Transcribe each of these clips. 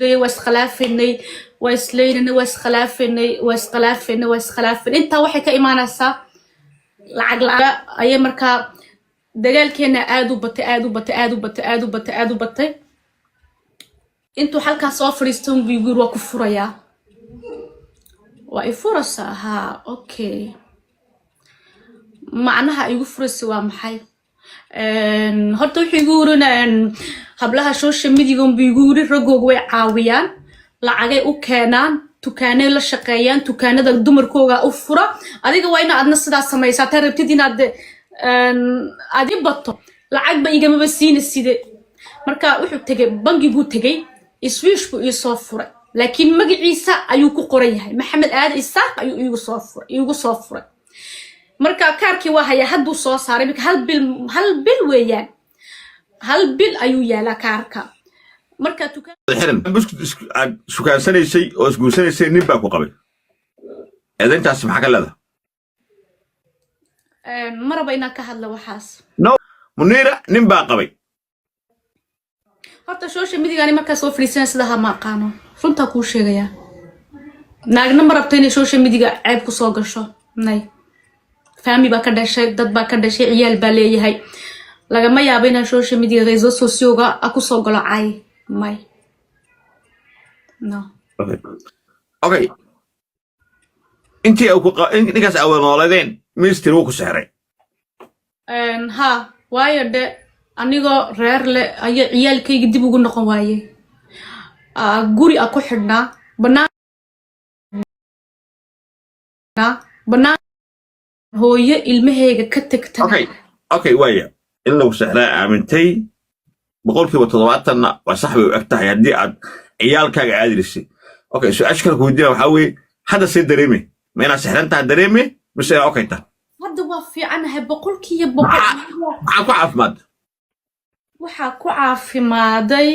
Waa iskhilaafinay, waa isleynanay, waa iskhilaafinay, waa iskhilaafinay, waa iskhilaafinay. Intaa waxay ka imaanaysaa lacag la-aan ayay. Markaa dagaalkeena aad u batay, aad u batay, aad u batay, aad u batay, aad u batay. Intuu halkaas soo fadhiisto buu igu yiri, "Waa ku furayaa." Waa i furaysaa? Haa, okay. Macnaha igu furaysa waa maxay? Horta wuxuu igu yiri, hablaha social media buu igu yiri, raggooga way caawiyaan, lacagay u keenaan, dukaanay la shaqeeyaan, dukaanada dumarkooga u fura. Adiga waa ina adna sidaas samaysaa taa rabtid inaad aad i bato. Lacag ba igamaba siina side. Marka wuxuu tegay bangiguu tegay, Swish buu ii soo furay, laakiin magaciisa ayuu ku qoran yahay, Maxamed Aadan Isaaq ayuu iigu soo furay. Marka kaarkii waa hayaa, hadduu soo saaray marka hal bil, hal bil weeyaan, hal bil ayuu yaalaa kaarka. Marka dukaan Xiran buskud aad sukaansanaysay oo isguursanaysay, nin baa ku qabay. Eedayntaasi maxaa ka leedahay? Ma raba inaan ka hadla waxaas. No, Muniira nin baa qabay. Horta social mediagani markaa soo fadhiisanaya sidaha ma aqaano, runtaa kuu sheegayaa. Naagna ma rabto inay social mediaga ceeb ku soo gasho. Nay family baa ka dhashay, dad baa ka dhashay, ciyaal baa leeyahay. Lagama yaabo inaan social media, réseaux sociauxga a kusoo galo cay. May, no. Okay, intii uu ku ninkaas aa wada nooleedeen, minister wuu ku sexray? Ha, waayo dhe anigoo reer leh ayaa ciyaalkayga dib ugu noqon waaye. Guri a ku xidhnaa, banaan banaan, hooyo ilmahayga ka tagta. Okay, waaya in lagu sexraa aamintay, 70%-na waa sax bay u eg tahay haddii aad ciyaalkaaga aadirisay. Okay, su-aasha kale ku weydiina waxaa weeye, hadda see dareeme? Ma inaad sexran taha dareeme mise inaad okay tahay? Hadda waa fiicanahay, 100%. Maxaa ku caafimaad? Waxaa ku caafimaaday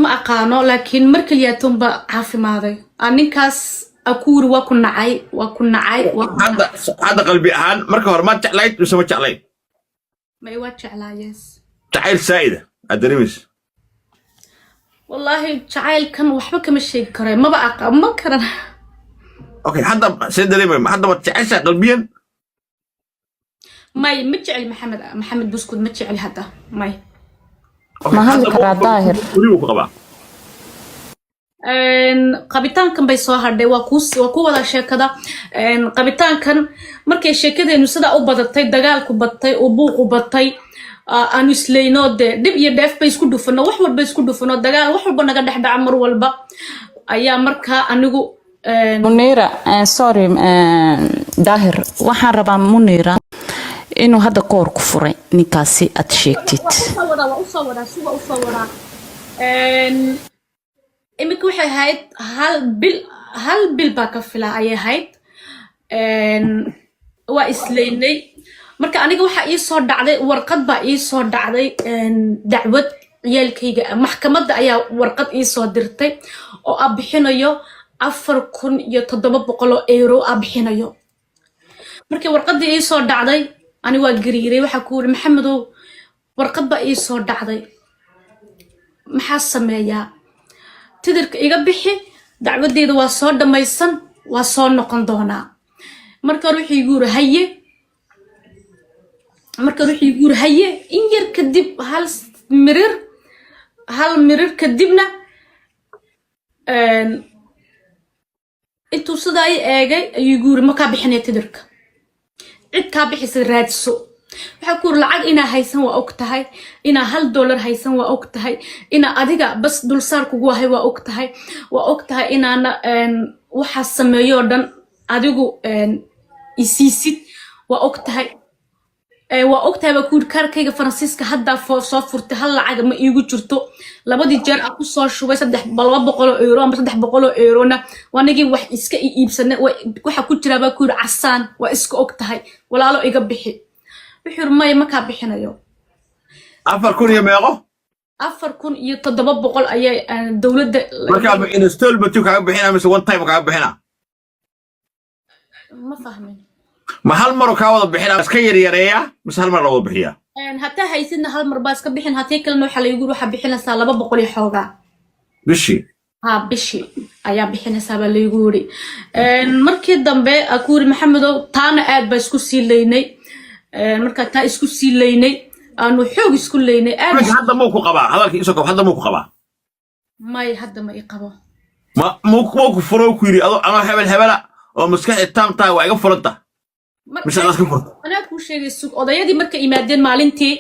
ma aqaano, laakiin mar keliyaatoon ba caafimaaday. Aan ninkaas akuuri, waa ku nacay, waa ku nacay, waa ku Hadda nacay. Hadda qalbi ahaan, marka hore maad jeclayd mise ma jeclayn? May, waa jeclaa, yes. Jacayl saa'ida aad dareemaysa? Wallaahi jacaylkan waxba kama sheegi karo, maba aqa ma karan. Okay, hadda see dareemay? Hadda maad jeceshahay qalbiyan? May, ma jecel Maxamed, Maxamed Buskud ma jecel hadda, may. Okay, Ma hadli hadda karaa, Daahir? Weli wuu ku qabaa? Qabitaankan bay soo hadhay, waa ku wada sheekada. Qabitaankan markay sheekadeenu sidaa u badatay, dagaalku batay oo buuqu batay, aanu islayno dee, dhib iyo dheef bay isku dhufano, wax walba isku dhufano, dagaal wax walba naga dhex dhaca mar walba, ayaa markaa anigu Munira, sorry, Daahir, waxaan rabaa Munira inuu hadda koor ku furay ninkaasi aad sheegtid. Waa usoo wadaa, waa usoo wadaa, suga, usoo wadaa. Iminka waxay ahayd hal bil, hal bil baa ka filaa ayay ahayd. Waa islaynay. Marka aniga waxaa ii soo dhacday warqad baa ii soo dhacday, dacwad ciyaalkayga maxkamadda ayaa warqad ii soo dirtay oo a bixinayo 4700 oo euro a bixinayo. Markii warqaddii ii soo dhacday, ani waa gariiray. Waxaa ku yiri, "Maxamedow, warqad baa ii soo dhacday, maxaa sameeyaa? Tidirka iga bixi, dacwadeyda waa soo dhammaysan, waa soo noqon doonaa." Marka hore wuxuu igu yiri, "Haye." Marka hore wuxuu igu yiri, "Haye." In yar kadib, hal mirir, hal mirir kadibna, intuu sidaa i eegay ayuu igu yiri, "Ma kaa bixinaya tidirka, cid kaa bixisa raadso." Waxaa ku yiri, "Lacag inaa haysan waa og tahay, inaa $1 haysan waa og tahay, inaa adiga bas dulsaar kugu ahay waa og tahay, waa og tahay inaana waxaa sameeyo oo dhan adigu isiisid waa og tahay. Waa og tahay," baa ku yiri. "Kaarkayga Faransiiska haddaa soo furtay, hal lacaga ma iigu jirto. Labadii jeer aan ku soo shubay saddex 200 oo euro ama 300 oo eurona, waanigii wax iska i iibsanay, waxa ku jiraa," baa ku yiri, "casaan waa iska og tahay. Walaalo, iga bixi." Wuxuu yiri, "Maya, ma kaa bixinayo." 4000 iyo meeqo? 4700 ayay dowladda. Markaa ma installment kaaga bixina mise one time kaaga bixina? Ma fahmin. Ma hal maro kaa wada bixinaa, iska yaryareeyaa, mise hal mar la wada bixiyaa? Hataa haysidna hal mar baa iska bixin, hatii kalena waxaa laygu yiri waxaa bixinaysaa 200 iyo xoogaa. Bishii? Ha, bishii ayaa bixinaysaa baa laygu yiri. Markii dambe aa ku yiri, "Maxamedow, taana aad baa isku sii leynay." Markaa taa isku sii leynay, aanu xoog isku leynay aad. Iminka hadda muu ku qabaa? Hadalkii isoo koob, hadda muu ku qabaa? May, hadda ma ii qabo. Ma muu ku furo, ku yidhi adoo anoo hebel hebela oo maskaxii taam tahay waa iga furanta, mise adaad ka furta? Anaa kuu sheegay, sug. Odayadii markay yimaadeen maalintii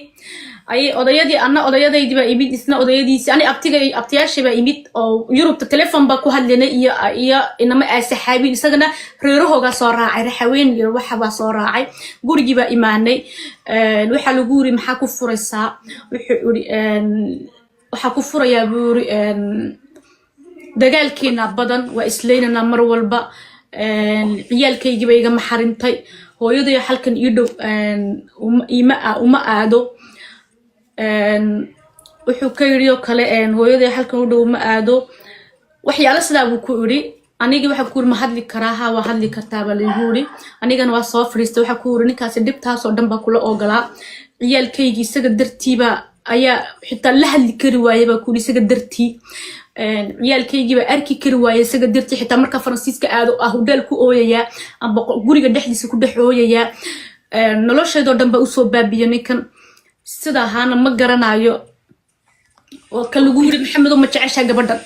ayay odayadii, anna odayadaydii baa imid, isna odayadiisii, ani abtiga abtiyaashay baa imid oo Yurubta telefon baa ku hadlaynay iyo inama aasaxaabin, isagana reerahoogaa soo raacay, raxaween iyo waxa baa soo raacay. Gurigii baa imaanay. Waxaa lagu yiri, "Maxaa ku furaysaa?" Wuxuu yiri, "Waxaa ku furayaa," buu yiri, "dagaalkeena badan, waa isleynanaa mar walba. Ciyaalkaygii ba igama xarimtay, hooyaday halkan ii dhow ima uma aado." Wuxuu ka yidhi oo kale, "Hooyaday halkan u dhow uma aado." Waxyaalo sidaa buu ku yidhi. Anigii waxaa ku yiri, "Ma hadli karaa?" "Ha, waa hadli kartaa," baa laygu yidhi. Anigana waa soo fadhiistay. Waxaa ku yidhi, "Ninkaasi dhibtaasoo dhan baa kula ogolaa, ciyaalkaygii isaga dartiiba ayaa xitaa la hadli kari waaye," baa ku yidhi, "isaga dartii ciyaalkaygii baa arki kari waaye, isaga dartii xitaa markaa Faransiiska aado ah hudheel ku ooyayaa amba guriga dhexdiisa ku dhex ooyayaa. Nolosheedoo dhan baa usoo baabiya ninkan." Sida ahaana ma garanayo oo ka lagu yiri, "Maxamedow, ma jeceshaa gabadhan?"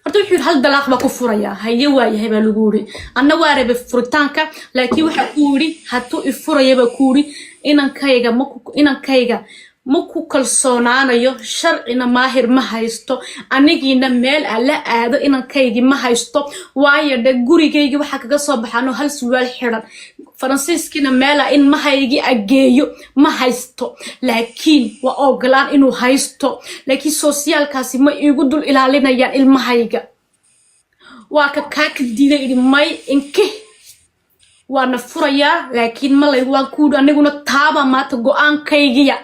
Horta wuxuu yidhi, "Hal dalaaq baa ku furayaa." "Haye, waayahay," baa lagu yiri. Anna waa rabay furitaanka, laakiin waxa ku yidhi, hadduu i furaya, baa ku yidhi, inankayga ma ku kalsoonaanayo, sharcina Maahir ma haysto, anigiina meel aan la aado inankaygii ma haysto, waayo dhe gurigaygii waxaa kaga soo baxaanoo hal surwaal xiran, Faransiiskiina meela in mahaygii ageeyo ma haysto. Laakiin waa ogolaan inuu haysto, laakiin socialkaasi ma iigu dul ilaalinayaan ilmahayga. Waa ka kaa ka diiday, idhi, "May, inkih waana furayaa, laakiin malay waan ku yidhi, aniguna taabaa maanta go-aankaygiya.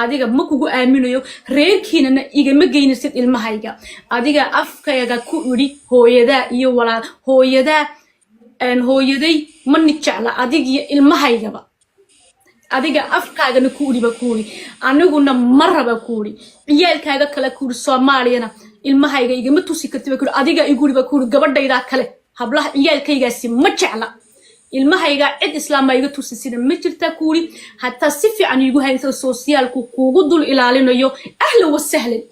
Adiga ma kugu aaminayo, reerkiinana igama geynaysid ilmahayga. Adiga afkayga ku idhi hooyadaa iyo walaal hooyadaa, hooyaday ma ni jecla adigiyo ilmahaygaba. Adiga afkaagana ku idhi," ba ku idhi, "aniguna ma raba," ku idhi, "ciyaalkaaga kale," ku idhi, "Soomaaliyana ilmahayga igama tusi karti," ba ku idhi. "Adiga igu idhi," ba ku idhi, "gabadhaydaa kale hablaha ciyaalkaygaasi ma jecla ilmahayga, cid islaama iga tusisina ma jirtaa," ku idhi. "Hataa si fiican iigu haysa, socialku kuugu dul ilaalinayo, ahlan wasahlan,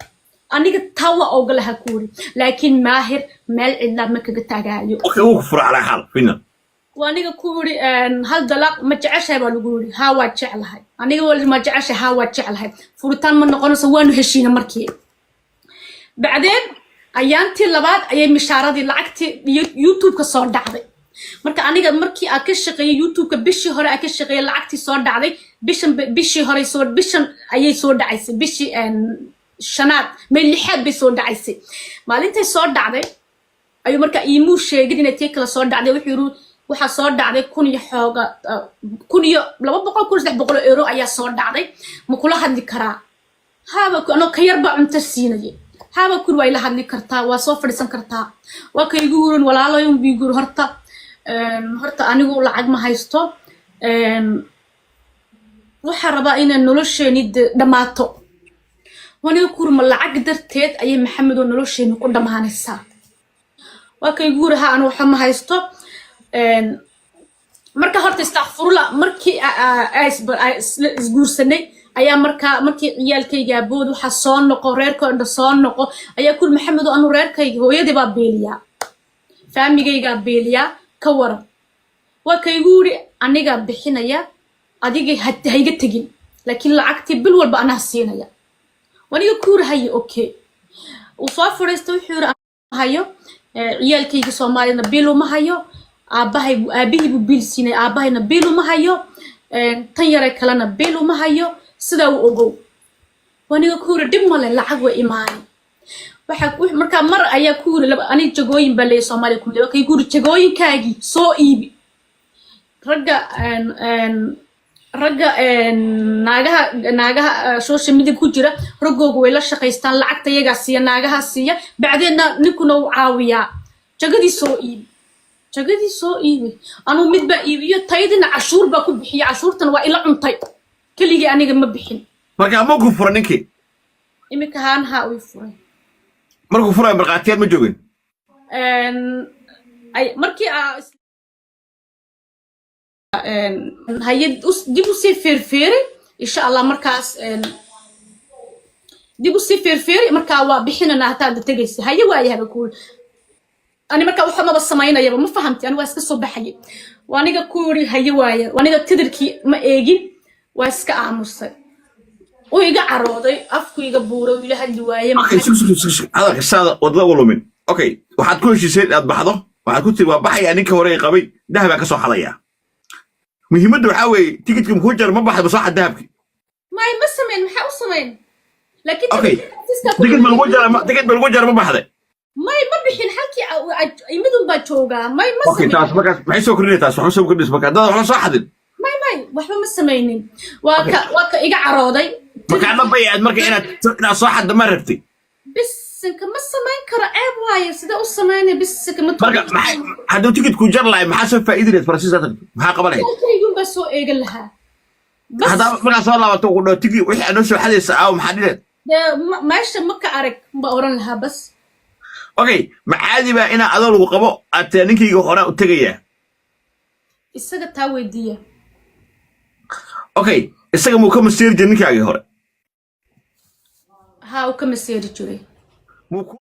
aniga taa waa ogolaha," ku idhi, "laakiin Maahir meel cidlaa ma kaga tagaayo." Okay, wuu ku fura calaa xaal final. Waa aniga ku yidhi, "Hal dalaaq ma jeceshahay?" baa lagu yidhi. "Haa, waa jeclahay." Aniga "Ma jeceshahay?" "Haa, waa jeclahay." Furitaan ma noqonayso, waanu heshiina. Markii bacdeen ayaantii labaad ayay mishaaradii lacagtii iyo YouTube-ka soo dhacday. Marka aniga markii aan ka shaqeeyey YouTube-ka, bishii hore aan ka shaqeeyey, lacagtii soo dhacday bishan, bishii hore soo, bishan ayay soo dhacaysay, bishii shanaad may lixaad bay soo dhacaysay. Maalintay soo dhacday ayuu marka iimuu sheegin inay tii kale soo dhacday. Wuxuu yiri, waxaa soo dhacday kun iyo xooga, 1200, 1300 euro ayaa soo dhacday, ma kula hadli karaa? Haaba anoo ka yar baa cunto siinayay. "Haaba," kuri, "waa ila hadli kartaa, waa soo fadhiisan kartaa." Waa ka igu wurin, "Walaalayon," buu igu yiri, Horta anigu lacag ma haysto. Waxaa rabaa inay nolosheeni dhammaato." Waniga kuri, "Ma lacag darteed ayay, Maxamed oo, nolosheeni ku dhammaanaysaa?" Waa ka igu yiri, "Ha, anu waxa ma haysto." Marka horta istakfurula, markii isguursanay ayaa markaa markii ciyaalkayga abood waxaa soo noqo, reerka dhan soo noqo, ayaa kuri, "Maxamed oo, anu reerkayga hooyadii baa beeliyaa, faamigaygaa beeliyaa, ka waran?" Waa ka igu yiri, "Anigaa bixinaya, adiga hayga tegin, laakiin lacagtii bil walba anaa siinaya." Waniga kuuri, "Haye, okay." Uu soo fadhiista, wuxuu yiri, "Hayo, ciyaalkayga Soomaaliyana biil uma hayo, aabbahay aabihii buu biil siinay, aabbahayna biil uma hayo, tan yare kalena biil uma hayo, sidaa u ogow." Waniga ku yiri, "Dhib male, lacag way imaani." Waxa markaa mar ayaa ku yiri, "Aniga jagooyin baa leeyahay Soomaaliya ku leeyahay." Kay ku yiri, "Jagooyinkaagii soo iibi." Ragga naagaha social media ku jira, raggooga way la shaqaystaan, lacagta iyagaa siiya, naagaha siiya, bacdeenna ninkuna uu caawiyaa. Jagadii soo iibi. Jagadii soo iibi. Anuu mid baa iibiyo, taydina cashuur baa ku bixiya. Cashuurtan waa ila cuntay keligii, aniga ma bixin. Marka ma ku fura ninkii? Iminka haan haa, uu furay. Markuu furayo markhaatiyaad ma joogin? Markii aa haye dib usii feerfeeray, insha Allah. Markaas dib usii feerfeeray, markaa waa bixinana hataad tegaysa. Haye, waayahaba kuuri. Ani markaa waxa maba samaynayaba, ma fahamti? Ani waa iska soo baxayay. Waa aniga ku yiri haye waaya. Aniga tidirkii ma eegin, waa iska aamusay. Uu iga carooday, afku iga buuray, uu ila hadli waaye. Okay, sug, sug, sug, sug. Hadalka saada wadada u lumin. Okay, waxaad ku heshiisay inaad baxdo. Waxaad ku tiri waa baxaya, ninka hore ee qabay dahabaa ka soo xadaya. Muhiimadda waxaa weeye, tikidka muxuu jar? Ma baxda? Ma soo xad dahabki? May, ma samayn. Maxaa u samayn? Laakiin Okay. tidirka Tikid ma lagu jara? Tikid ma lagu jara? Ma baxday? May, ma bixin. Halkii imidun baa joogaa. May, ma Okay. samayn. Taas markaas maxay soo kordhinay? Taas waxba soo kordhinaysa marka haddada waxba soo xadin. May, waxba ma samaynin. Waa ka iga carooday. Marka adna bay aad marka inaad soo xadda ma rabtay? Bisinka, ma samayn karo, ceeb waaye. Sidee u samaynaya? Bisinka, ma Marka maxay hadduu tikid ku jar lahay, maxaa soo faa'iidi lahayd? Faransiis aad tagto, maxaa qaban lahayd? Halkaygun baa soo eegan lahaa bas. Haddaa markaa soo laabato ku dhaho tikid wixii aad noo soo xadaysa aawo, maxaa dhileed? Dee meesha ma ka arag ba oran lahaa bas. Okay, ma caadi baa inaa adoo lagu qabo aad tiraa ninkayga horaan u tegayaa? Isaga taa weydiiya. Okay, isaga muu ka maseeri jiray ninkaagii hore? Haa, uu ka maseeri jiray. Muu ku